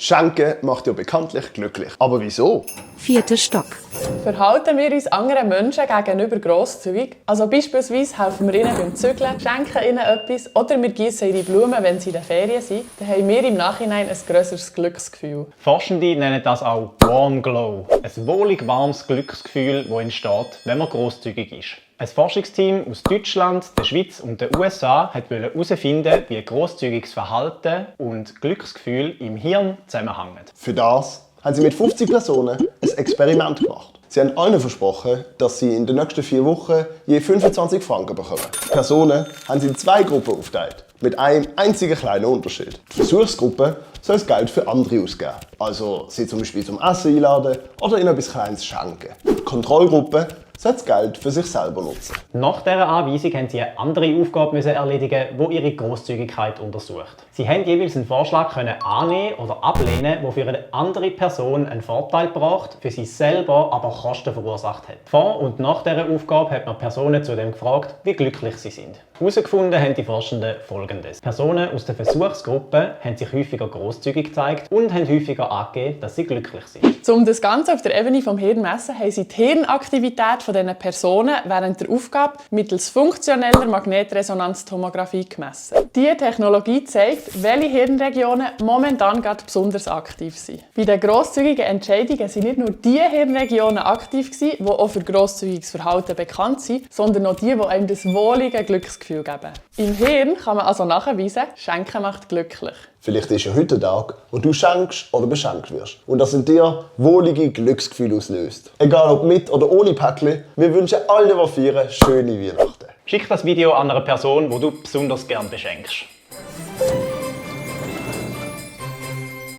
Schenken macht ja bekanntlich glücklich. Aber wieso? 4. Stock. Verhalten wir uns anderen Menschen gegenüber grosszügig? Also beispielsweise helfen wir ihnen beim Zügeln, schenken ihnen etwas oder wir gießen ihre Blumen, wenn sie in den Ferien sind. Dann haben wir im Nachhinein ein grösseres Glücksgefühl. Forschende nennen das auch Warm Glow. Ein wohlig warmes Glücksgefühl, das entsteht, wenn man grosszügig ist. Ein Forschungsteam aus Deutschland, der Schweiz und den USA wollte herausfinden, wie grosszügiges Verhalten und Glücksgefühl im Hirn zusammenhängen. Für das haben sie mit 50 Personen ein Experiment gemacht. Sie haben allen versprochen, dass sie in den nächsten 4 Wochen je 25 Franken bekommen. Die Personen haben sie in 2 Gruppen aufgeteilt. Mit einem einzigen kleinen Unterschied. Die Versuchsgruppe soll das Geld für andere ausgeben. Also sie zum Beispiel zum Essen einladen oder ihnen etwas Kleines schenken. Die Kontrollgruppe soll das Geld für sich selber nutzen. Nach dieser Anweisung mussten sie eine andere Aufgabe erledigen, die ihre Grosszügigkeit untersucht. Sie konnten jeweils einen Vorschlag annehmen oder ablehnen, der für eine andere Person einen Vorteil brachte, für sie selber aber Kosten verursacht hat. Vor und nach dieser Aufgabe hat man Personen zudem gefragt, wie glücklich sie sind. Herausgefunden haben die Forschenden Folgendes. Personen aus der Versuchsgruppe haben sich häufiger grosszügig gezeigt und haben häufiger angegeben, dass sie glücklich sind. Um das Ganze auf der Ebene des Hirns zu messen, haben sie die Hirnaktivität dieser Personen während der Aufgabe mittels funktioneller Magnetresonanztomographie gemessen. Diese Technologie zeigt, welche Hirnregionen momentan gerade besonders aktiv sind. Bei den grosszügigen Entscheidungen sind nicht nur die Hirnregionen aktiv gewesen, die auch für grosszügiges Verhalten bekannt sind, sondern auch die einem das wohlige Glücksgefühl geben. Im Hirn kann man also nachweisen, Schenken macht glücklich. Vielleicht ist ja heute der Tag, wo du schenkst oder beschenkt wirst. Und das in dir wohlige Glücksgefühle auslöst. Egal ob mit oder ohne Päckchen, wir wünschen allen, die feiern, schöne Weihnachten. Schick das Video an eine Person, die du besonders gern beschenkst.